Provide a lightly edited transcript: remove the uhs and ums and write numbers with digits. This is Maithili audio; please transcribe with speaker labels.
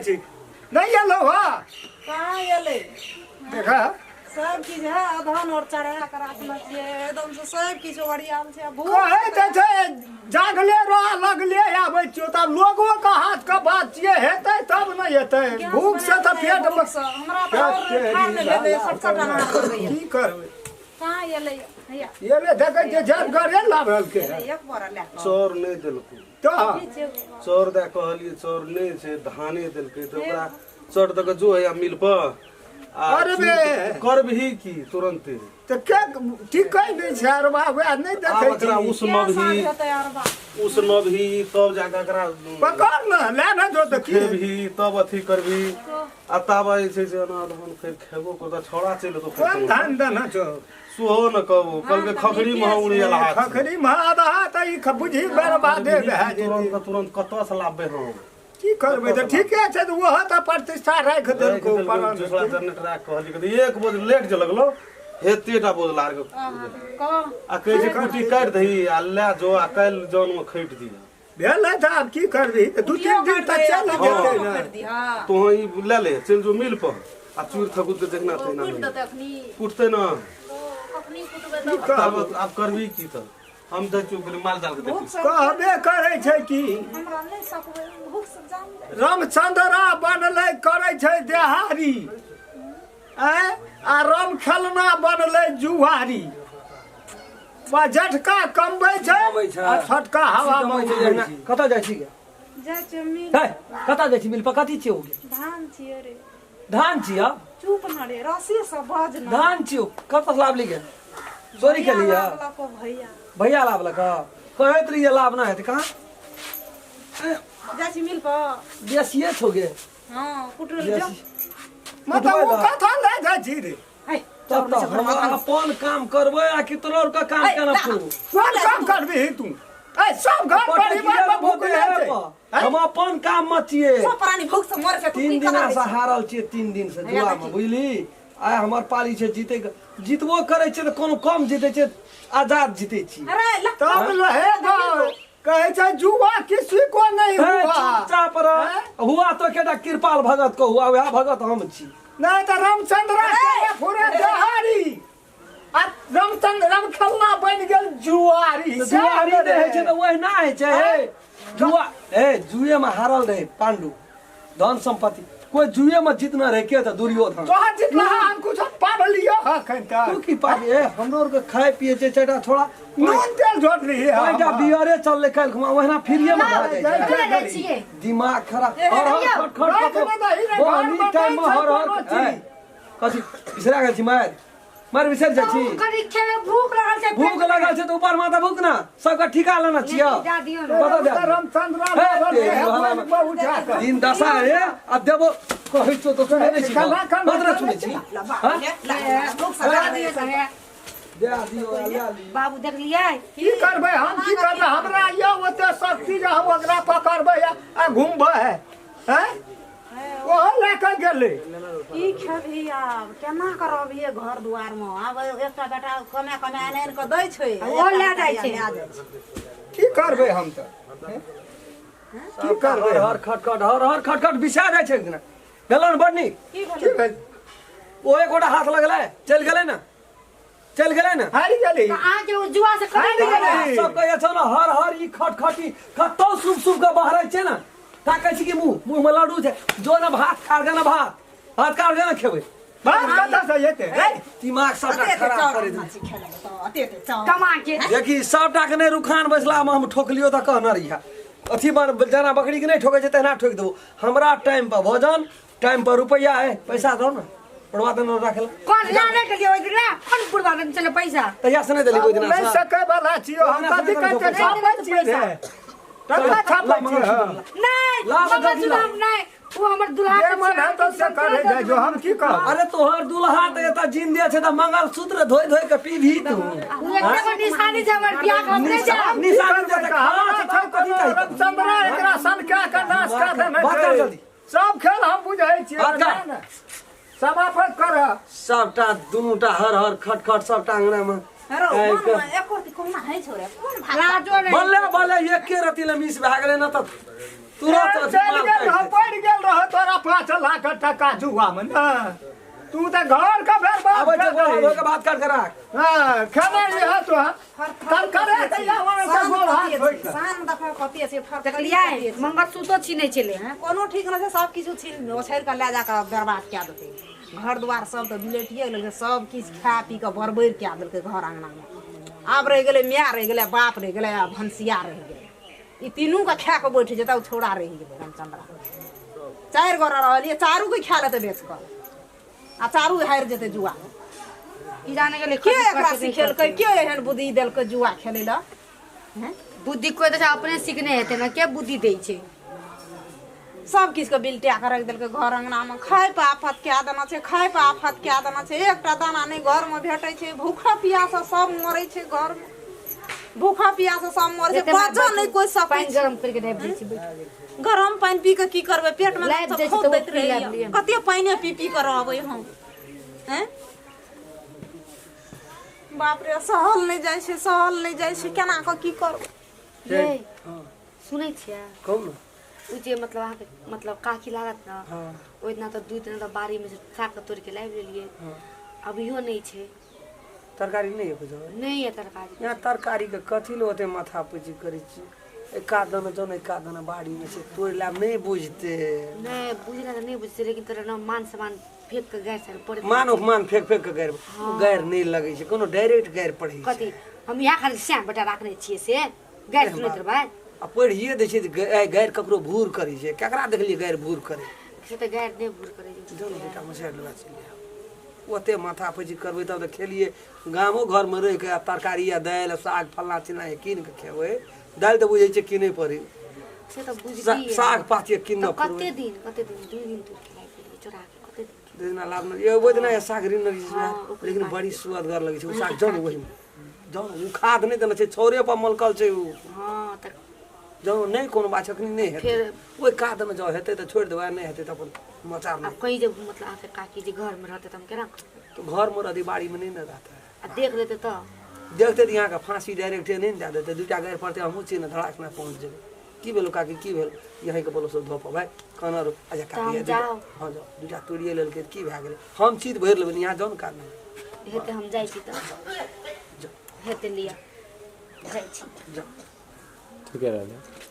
Speaker 1: छी नहीं एलो हा
Speaker 2: कहाँ एलै
Speaker 1: देखा
Speaker 2: सब चीज है अधन और चढ़ा के राखने छियै एकदम से सब किछु ओरियाल छै भूख
Speaker 1: कहै तऽ छै जागले रह लगले आबै छियौ तब लोगो के हाथ के बात छियै हेतै तब ने हेतै
Speaker 2: गैस
Speaker 1: भूख से तऽ
Speaker 2: बना
Speaker 1: पेट
Speaker 2: भूख से। हमरा तऽ और ठाढ़ नहि भेलै सट सट अनार बनबैया
Speaker 1: की करबै
Speaker 2: कहाँ एलै हैया
Speaker 1: एले देखै छियै झटगरे लाब रहलकै
Speaker 2: एलै एक बोरा लए कऽ
Speaker 3: चाउर नहि देलकै
Speaker 1: तऽ
Speaker 2: की छै
Speaker 3: चाउर दए कहलियै चाउर नहि छै धाने देलकै तऽ ओकरा चट दऽ कऽ जो हैया मिल पर आ
Speaker 1: अरे बे।
Speaker 3: करबही की तुरन्ते
Speaker 1: तऽ के टिकै नहि छै आर बा वएह नहि
Speaker 3: आब
Speaker 1: देखै
Speaker 3: एकरा
Speaker 1: छी
Speaker 3: उसनबही
Speaker 2: साँझ हेतै आर बा
Speaker 3: उसनबही तब जाके एकरा
Speaker 1: पकड़ ने लए ने जो तऽ की
Speaker 3: खेबही तब अथी करबही आ ताबे जे छै से अनाज धान फेर खेबो करतौ छौड़ा चलि एतौ
Speaker 1: कोन
Speaker 3: फेर
Speaker 1: धान देना छौ
Speaker 3: सोहो न कहू कहलकै खखड़ी मे उड़ि गेल हाथ
Speaker 1: खखरी मे आधा तऽ ई बुझी बर्बादे भए जेतै
Speaker 3: तुरंत तुरंत कतऽ से लाबबै हम
Speaker 1: की करबै तऽ ठीके छै तऽ ओहो तऽ प्रतिष्ठा राखि देलकौ
Speaker 3: दूसरा जनरेटर राख कहलियै तऽ एक बोझ लेट जे लगलो एतेटा बोझ लार के
Speaker 2: कह
Speaker 3: आ कहै छै कुटी काटि दही आ लए जो आ काल्हि जन मे खटि दिह
Speaker 1: भेलै तऽ आब की करबही तऽ 2-3 दिन तऽ चलि जेतै ने
Speaker 3: तोह ई लए ले चलि जो मिल पर आ चूर थकुत के जहिना तहिना
Speaker 2: कुटि देतै अखनी
Speaker 3: कुटतै ना
Speaker 2: अखनी कुटबै तऽ
Speaker 3: तब आब करबी की तऽ हम जाइ छियौ कनि माल जाल के देखै
Speaker 2: भूख से
Speaker 1: कहबे करै छै की
Speaker 2: हमरा नहि सकबै भूख से जान
Speaker 1: रामचंद्रा बनलै करै छै देहारी आँय आ राम खेलना बनलै जुआरी वा झटका कमबै छै
Speaker 4: कमबै छै।
Speaker 1: आ छोटका हवा मे
Speaker 4: कमाइ छै
Speaker 1: उड़बै
Speaker 4: जे
Speaker 1: छै।
Speaker 4: कतऽ जाइ छी गे
Speaker 2: जाइ छियै मिल
Speaker 4: हे कतऽ जाइ छी मिल पर कथी छियौ गे
Speaker 2: धान छियै रे
Speaker 4: धान छियौ
Speaker 2: चुप न रे रसी से बज न
Speaker 4: धान छियौ कतऽ से लाबली गे चोरी
Speaker 2: भैया
Speaker 4: केली
Speaker 2: लाबलको भैया
Speaker 4: भैया लाबलक कहैत रहियै लाभ ना हेतै कहाँ
Speaker 2: जाइ छी मिल पर
Speaker 4: बेसिए छौ गे
Speaker 2: हँ कुटल जो
Speaker 4: बेसी
Speaker 1: मतलब ओ कथा लए जाइ छी रे
Speaker 2: है
Speaker 4: तब तऽ हम अपन काम करबै आ कि तोरा आरके काम केना पूरबौ
Speaker 1: कोन काम करबिही तू ऐ सब घर परिवार में भूख जाइ छै
Speaker 4: हम अपन काम में छियै
Speaker 2: सब प्राणी भूख से मरे छै तू
Speaker 4: तीन
Speaker 2: की
Speaker 4: दिना
Speaker 2: करा
Speaker 4: से हारल छियै 3 दिन से जुआ में बुझली आइ हमर पाली छै जीते के जीतबो करै छियै तऽ कोनो कम जीते छियै आजाद जीते छी
Speaker 2: अरे ला
Speaker 1: तब लहे कहै छै जुआ किसी को नहीं
Speaker 4: हे,
Speaker 1: हुआ
Speaker 4: चुपचाप रह हुआ तो केटा कृपाल भगत को हुआ वएह भगत हम छी
Speaker 1: नहीं तऽ रामचंद्र के फुरे दहारी आ रामचंद्र रामखल्ला बनि गेल जुआरी
Speaker 4: तऽ जुआरी नहि होइ छै तऽ ओहिना होइ छै हे जुआ हे जुए में हारल रहे पांडु धन संपत्ति कोई जुए में जीतना रहे के तऽ दुर्योधन
Speaker 1: तोहर जितना हम कुछ पाब लियो अखन
Speaker 4: तू
Speaker 1: तक
Speaker 4: की पाबी हे हमरो आरके खाय पिए छै चारिटा छोड़ा
Speaker 1: नून तेल जोड़ रही है
Speaker 4: पाँचटा बियरे चललै काल्हि खुमा ओहिना फ्रीए में भए जाइ छै
Speaker 5: कतऽ जाइ छियै
Speaker 4: दिमाग खराब हर हर खट खट
Speaker 1: राति मे दही रे,
Speaker 4: कतौ
Speaker 1: घर
Speaker 4: बहनी
Speaker 1: मे
Speaker 4: टाइम में
Speaker 1: नहि छै
Speaker 4: हर हर
Speaker 1: कोनो चीज।
Speaker 4: ए, कथी बिसरा गेल छी मारि मारि बिसरि जाइ छी
Speaker 5: कनि खेबै भूख लागल छै
Speaker 4: भूख लगल छै तऽ ऊपर माता भूख ना सबके ठीका लेना छियै
Speaker 5: दए दियौ ने
Speaker 4: कतऽ दए दियौ?
Speaker 1: रामचंद्र
Speaker 4: हे, तेरी भला में।
Speaker 1: बहुत जाकर
Speaker 4: दिन दशा हे आ देबो कहै छौ तऽ सुनै नहि छी
Speaker 1: केना केना
Speaker 4: बात नहि सुनै छी हाँ?
Speaker 2: भूख से
Speaker 5: दए दियौ ने।
Speaker 4: दए दियौ आ लए लियौ।
Speaker 5: बाबू देखलियै
Speaker 1: की करबै हम की करबै हमरा यऽ ओते शक्ति जे हम ओकरा पकड़बै आ घुमबै हैं ओहो लए कऽ गेलै
Speaker 2: की खेबही आब केना करबही घर दुआर मे आब एकटा बेटा कमा कमा आनि आनि कऽ दै छै
Speaker 5: ओहो लए जाइ छै।
Speaker 2: लए जाइ छै
Speaker 1: की करबै हम तऽ की करबै
Speaker 4: हर हर खट खट हर हर खट खट बिसा जाइ छै एक दिना भेलौ ने बड़ नीक
Speaker 2: की
Speaker 1: की
Speaker 2: भेलै
Speaker 1: भेल
Speaker 4: ओ एकोटा हाथ लगलै चलि गेलै ने चलि गेलै ने
Speaker 1: हारि गेली
Speaker 5: तऽ अहाँके ओ जुआ से कते
Speaker 1: हारि गेली
Speaker 4: सब कहै छौ ने हर हर ई खटखटी कतौ सुप सुप के बहरै छै ने ताकै छी कि मुँह मुँह में लड्डू छै जो ने भात खा के ने भात भात खा के ने खेबै
Speaker 1: भात कतऽ से एतै रे
Speaker 4: दिमाग सबटा
Speaker 2: अते अते
Speaker 4: खराब
Speaker 2: चाउर
Speaker 4: करै
Speaker 2: आनै छी खेलै लए तऽ अते अते चाउर
Speaker 5: कमा के
Speaker 4: देखी सबटा के नहि रुखान बैसला मे हम ठोकलियो तऽ कहने रहिया अथी बन जेना बकरी के नहि ठोकै छै तहिना ठोकि देबो हमरा टाइम पर भोजन टाइम पर रुपैआ है पैसा दो ना बुढ़वा देने राखे ला
Speaker 5: कौन लाने के लिए ओहि दिन ना कौन बुढ़वा देने चले पैसा
Speaker 4: तहिया से नहीं देली कोई दिन
Speaker 1: नहि सकै वाला छियो हम कथी कहते छापै छियै रे टका छापै छियै हम।
Speaker 5: नहीं
Speaker 4: ला, ला,
Speaker 5: मंगलसूत्र
Speaker 4: ला।
Speaker 5: हम नहीं वो हमर दुल्हा
Speaker 1: जे
Speaker 5: के
Speaker 1: मन
Speaker 5: छियै,
Speaker 1: है तो से करे जाइ जो हम की कहब
Speaker 4: अरे तोहर दुल्हा तऽ एतऽ जिन्दे छै तऽ मंगलसूत्र धोइ धोइ के पीबही तू
Speaker 5: उ एकटा गो निशानी छै हमर बियाह के हम नहि जायब
Speaker 4: निशानी दे तऽ
Speaker 1: हमरा
Speaker 4: खाना
Speaker 1: छै
Speaker 4: छै कथी
Speaker 1: कोनो
Speaker 4: चाही
Speaker 1: रामचंद्रा एकरा सनका के नाश कऽ देने
Speaker 4: बात कर
Speaker 1: छै
Speaker 4: जल्दी।
Speaker 1: सब खेल हम बुझै छियै
Speaker 4: बात कर।
Speaker 1: ने समाप्त कर
Speaker 4: सबटा दुनूटा हर हर खट खट सबटा अंगना में
Speaker 2: हेरो
Speaker 4: आबि
Speaker 2: मन
Speaker 4: कऽ।
Speaker 2: मे एको रति कहुना हइ छौ रे कोन भात
Speaker 5: लाजो नहीं
Speaker 4: बल्ले बल्ले एके रति ले मिस भए गेलै ना तऽ तुरंत
Speaker 1: चलि गेल रह पड़ि गेल रह तोरा 5 लाख टका जुआ में ना तू त घर का बर्बाद
Speaker 4: आबै छै गोड़ के बात कर के राख।
Speaker 1: हां खाना ये तो तर करे त या वरे से गोड़ हाथ होई
Speaker 2: शान देखा कते छै फर
Speaker 5: देखलियै मंगलसूत्र छीनै छलै
Speaker 2: कोनो ठीक न छै सब किछु छीन ओछारि के लए जाके बर्बाद कए देतै घर द्वार सब तऽ बिलेटिए गेलै सब किछु खा पी के बरबरि कए देलकै घर आंगना में। आब रहि गेलै माय रहि गेलै बाप रहि गेलै आ भनसिया रहि गेलै ई तीनू के खा के बैठ जेतै ओ छौड़ा रहि गेलै रामचंद्रा 4 गोरा रहलियै चारू के खा लेतै बेच कऽ आ चारू हारि जेतै जुआ
Speaker 5: की जाने गेलै
Speaker 2: के एकरा सिखेलकै के एहन बुद्धि देलकै जुआ खेलै लए हैं
Speaker 5: बुद्धि कोइ तऽ अपने सीखने हेतै ने के बुद्धि दै छै
Speaker 2: सब किछु के बिलटा के राखि देलकै घर अंगना में खाय पर आफत कए देना छै खाय पर आफत कए देना छै एकटा दाना नहि घर में भेटै छै भूखा प्यास सब मरै छै घर में भूखा प्यास सब मरै छै बचो नहि कोइ सकै
Speaker 5: पानि गरम करके दाबि दै छै
Speaker 2: गरम पानि पी के की करबै पेट में सब खोद दैत रहैया कते पानि पी पी के रहबै हम हैं बाप रे सहल नहि जाइ छै सहल नहि जाइ छै केना कऽ की करबै
Speaker 5: सुनै छियै
Speaker 4: कहू ने
Speaker 5: उ जे मतलब अहाँके मतलब काकी लागत ने ओहि दिना तऽ 2 दिना तऽ बाड़ी में से साग तोड़ के लाबि लेलियै अभियो नहि छै
Speaker 4: तरकारी नहि है
Speaker 5: नहि है तरकारी
Speaker 4: यहाँ तरकारी के कथी ले ओते माथा पैची करै छी एका दाना जौन एका दाना बाड़ी में से तोड़ लाब नहीं बुझते
Speaker 5: नहीं बुझला तऽ नहीं बुझते लेकिन तोरा न मान सम्मान फेंक के गैर सर पड़े
Speaker 4: मान उपमान फेंक फेंक के गैर गैर नहीं लगै छै कोनो डायरेक्ट गैर पढ़ै छै
Speaker 5: कथी हम यहाँ खाली श्याम बेटा राखने छियै से गैर सुनैत रहबै
Speaker 4: आ पढ़िए दै छै गैर ककरो भूर करै छै केकरा देखलियै गैर भूर करै
Speaker 5: से तऽ गैर नहि भूर करै छै
Speaker 4: जाउ ने बेटा मसारि लेबा चलि आउ ओते माथा पैची करबै तब तऽ खेलियै गामो घरमे रहि कऽ तरकारी आ दालि साग फल्लाँ चिल्लाँ कीन कऽ खेबै दालि तऽ बुझै छियै कीनै पड़ै
Speaker 5: से तऽ बुझलियै
Speaker 4: साग पात कीनऽ
Speaker 5: कते दिन 2 दिन तोड़ि के लाबि लेलियै चोरा के कते दिन
Speaker 4: 2 दिना लाभ ओहि दिना साग ऋण लेकिन बड़ी सुअदगर लगै छै ओ साग जाउ ने ओहिमे जाउ ने ओ खाद नहि देने छै छौरे पर मलकल छै ओ
Speaker 5: हँ तऽ
Speaker 4: जाउ नहि कोनो बात अखनी नहि हेतै ओहि कादमे जाउ हेतै तऽ छोड़ि देबै नहि हेतै तऽ अपन मचार
Speaker 5: आब कहीं जे मतलब अहाँके काकी जे घरमे रहतै तऽ हम केना
Speaker 4: तऽ घरमे रहतै बाड़ीमे नहि ने रहतै
Speaker 5: आ देख लेतै तऽ
Speaker 4: देखतै तऽ यहाँके फाँसी डायरेक्टे नहि ने दए देतै 2टा गारि पड़तै हमहूँ छियै ने धड़ाकना पहुँच जेबै की भेलो काकी की भेल यहीँके बोलो सब धोपऽ भाइ कहना रो अच्छा काकी हँ जाउ 2टा तोड़िए लेलकै की भए गेलै हम चीज भरि लेबै यहाँ जाउ ने काज
Speaker 5: हेतै हम जाइ छी तऽ हेतै लिअ जाइ छी
Speaker 4: जाउ
Speaker 6: ठीके रहलै।